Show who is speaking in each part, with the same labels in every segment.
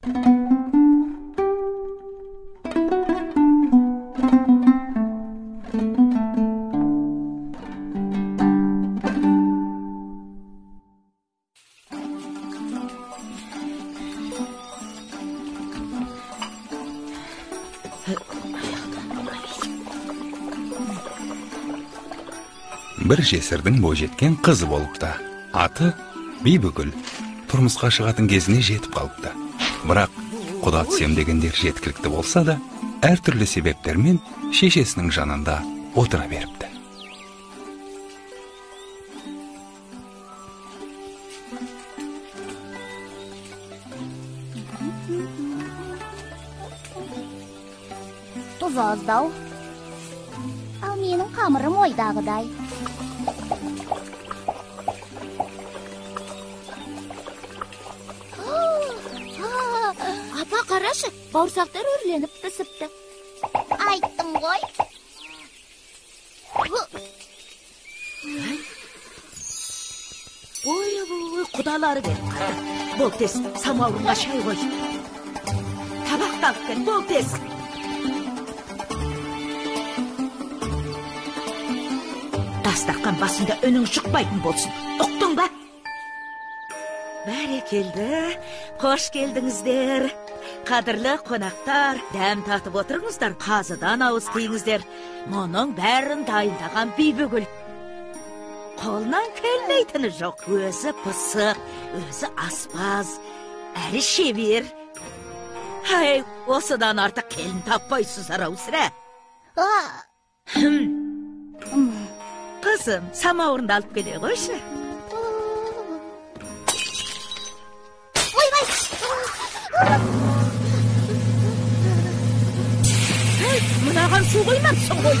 Speaker 1: Бір жесірдің бойжеткен қызы болыпты. Аты Бибігүл. Тұрмысқа шығатын кезіне жетіп қалыпты. Бірақ құда түсем дегендер жеткілікті болса да, әртүрлі себептермен шешесінің жанында отыра беріпті.
Speaker 2: Тұз аздау. Ал менің қамырым ойдағыдай. Апа, қарашы, бауырсақтар өрленіп пісіпті. Айттым ғой.
Speaker 3: Ой, ой, құдалары келіп қалды. Бол тез, самаурынға шай қой. Табақты алып кел, бол тез. Дастарқан басында үнің шықпайтын болсын. Ұқтың ба? Бәрекелді, қош келдіңіздер. Қадірлі қонақтар, дәм татып отырыңыздар, қазыдан ауыз тиіңіздер. Мұның бәрін дайындаған Бибігүл. Қолынан келмейтіні жоқ. Өзі пысық, өзі аспаз, әрі шебер. Ай, осыдан артық келін таппайсыздар ау сірә. Қызым, самауырынды алып келе қойшы.
Speaker 2: Ойбай!
Speaker 3: Мынаған су қоймапсың ғой.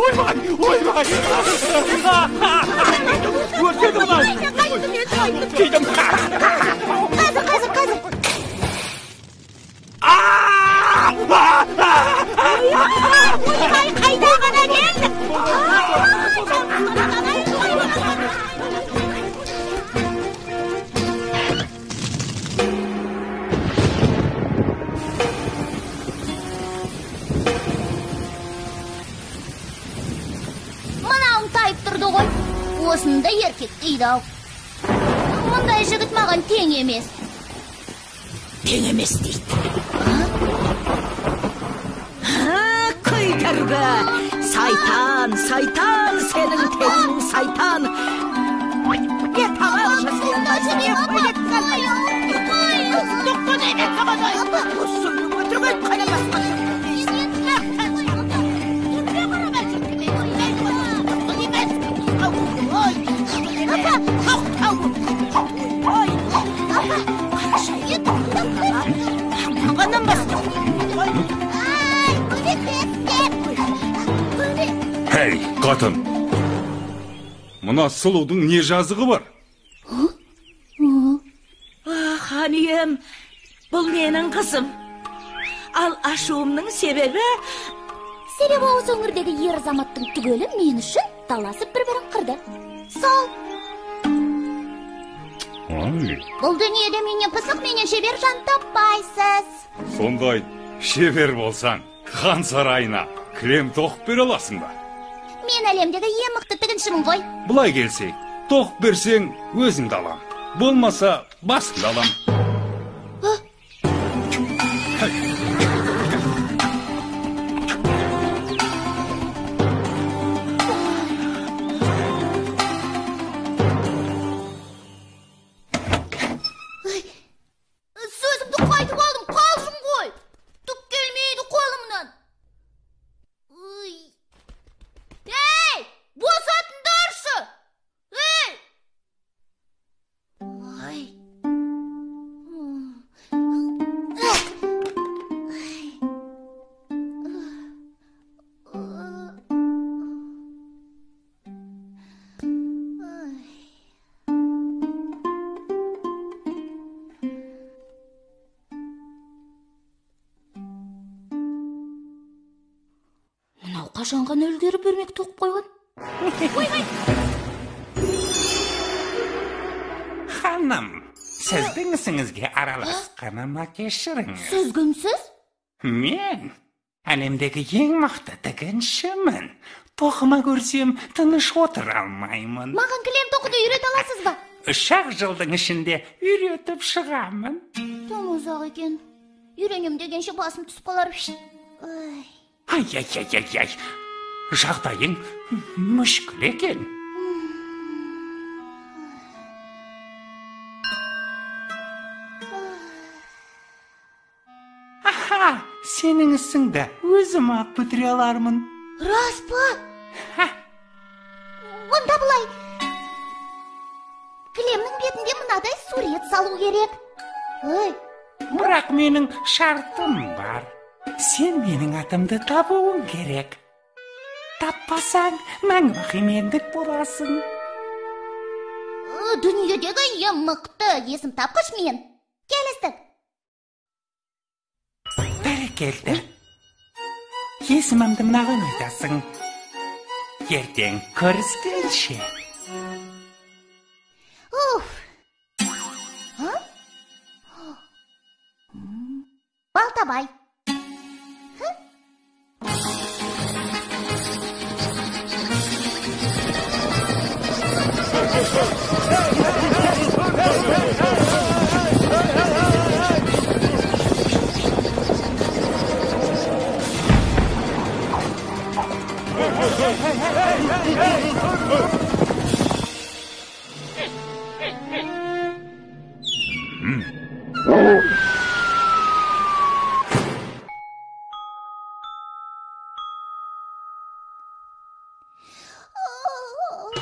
Speaker 4: Ойбай! Ойбай! Өртеді мынау! Күйдім!
Speaker 2: Қазір, қазір, қазір! Ойбай, қайда ғана келдік? Мынауың тайып тұрды ғой. Осында еркек дейді ау. Мұндай жігіт маған тең емес.
Speaker 3: Тең емес дейді. Күйдіргі! Сайтан, сайтан, сенің тегің сайтан! Не тамақ
Speaker 1: Әй, қатын! Мына сұлудың не жазығы бар?
Speaker 3: Хан ием, бұл менің қызым. Ал ашуымның себебі...
Speaker 2: Себебі осы өңірдегі ер азаматтың түгелі мен үшін таласып бір-бірін қырды. Сол.
Speaker 1: Ай.
Speaker 2: Бұл дүниеде менен пысық, менен шебер жан таппайсыз.
Speaker 1: Сондай шебер болсаң, хан сарайына кілем тоқып бере аласың ба?
Speaker 2: Мен әлемдегі ең мықты тігіншімін ғой.
Speaker 1: Былай келсек, тоқып берсең өзіңді алам. Болмаса басыңды алам.
Speaker 2: Сөзімді қайтып алдым, қалжың ғой. Түк келмейді қолымнан. Ей, босатыңдаршы! Ей! Ай! Мынау қашан ғана үлгеріп өрмек тоқып қойған? Ойбай!
Speaker 1: Ханым, сіздің ісіңізге араласқаныма кешіріңіз.
Speaker 2: Сіз кімсіз?
Speaker 1: Мен әлемдегі ең мықты тігіншімін. Тоқыма көрсем, тыныш отыра алмаймын.
Speaker 2: Маған кілем тоқуды үйрете аласыз ба?
Speaker 1: 3-ақ жылдың ішінде үйретіп шығамын.
Speaker 2: Тым ұзақ екен. Үйренем дегенше басым түсіп қалар. Ай.
Speaker 1: Ай-ай-ай-ай-ай. Жағдайың мүшкіл екен. Аха, сенің ісіңді өзім-ақ бітіре алармын.
Speaker 2: Рас па? Онда былай. Кілемнің бетінде мынадай сурет салу керек. Ой.
Speaker 1: Бірақ менің шартым бар. Сен менің атымды табуың керек. Таппасаң, мәңгі бақи мендік боласың.
Speaker 2: Дүниедегі ең мықты есім тапқыш мен. Келістік.
Speaker 1: Бәрекелді. Есімімді мынаған айтасың. Ертең көріскенше.
Speaker 2: Уф. Балтабай.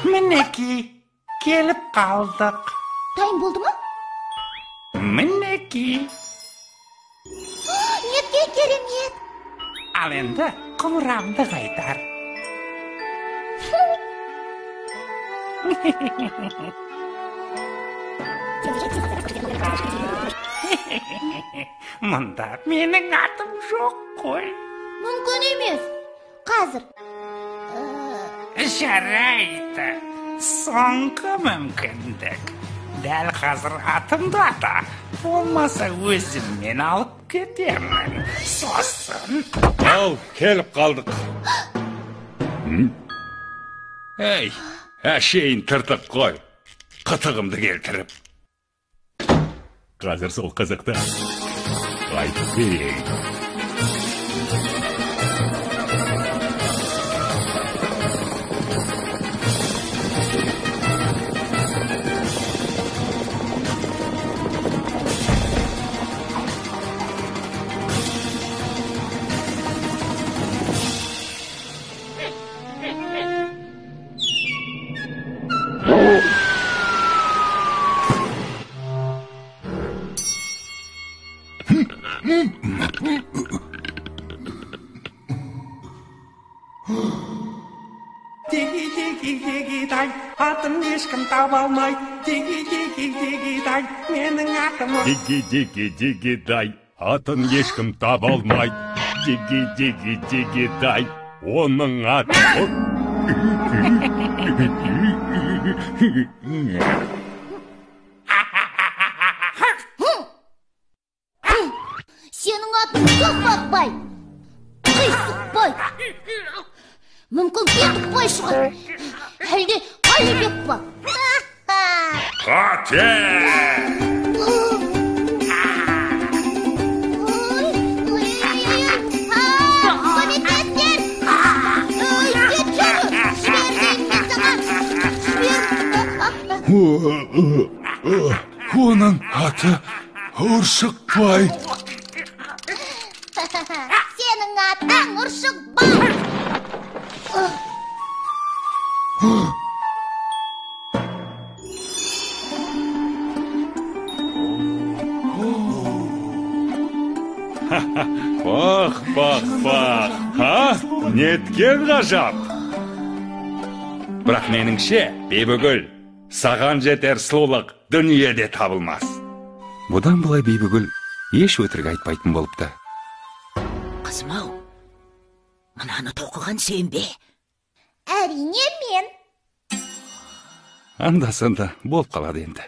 Speaker 1: Мінекей, келіп қалдық.
Speaker 2: Дайын болды ма?
Speaker 1: Мінекей.
Speaker 2: Неткен керемет.
Speaker 1: Ал енді құмырамды қайтар. Мұнда менің атым жоқ қой.
Speaker 2: Мүмкін емес. Қазір.
Speaker 1: Жарайды. Соңғы мүмкіндік. Дәл қазір атымды ата. Болмаса өзіммен алып кетемін. Сосын.
Speaker 5: Ал, келіп қалдық. Әй, әшейін тыртық қой. Қытығымды келтіріп. Қазір сол қызықты айтып берейін.
Speaker 1: Диги-диги-диги-дай, атым ешкім таба алмайды. Диги-диги-диги-дай, менің атым...
Speaker 5: Диги-диги-диги-дай, атын ешкім таба алмайды. Диги-диги-диги-дай, оның аты...
Speaker 2: Сенің атың Соқпақбай, Қисықбай, мүмкін Кетікбай шығар, әлде Қалибек па?
Speaker 5: Қате!
Speaker 2: Көмектесіңдер! Кетші! Жібер деймін мен саған! Жібер!
Speaker 5: Оның аты Ұршықбай.
Speaker 2: Сенің атың Ұршықбай!
Speaker 5: Бақ, бақ, бақ, ха? Неткен ғажап! Бірақ меніңше, Бибігүл, саған жетер сұлулық дүниеде табылмас.
Speaker 1: Бұдан былай Бибігүл еш өтірік айтпайтын болыпты.
Speaker 3: Қызым-ау, мынаны тоқыған сен бе?
Speaker 2: Әрине мен.
Speaker 1: Анда-санда болып қалады енді.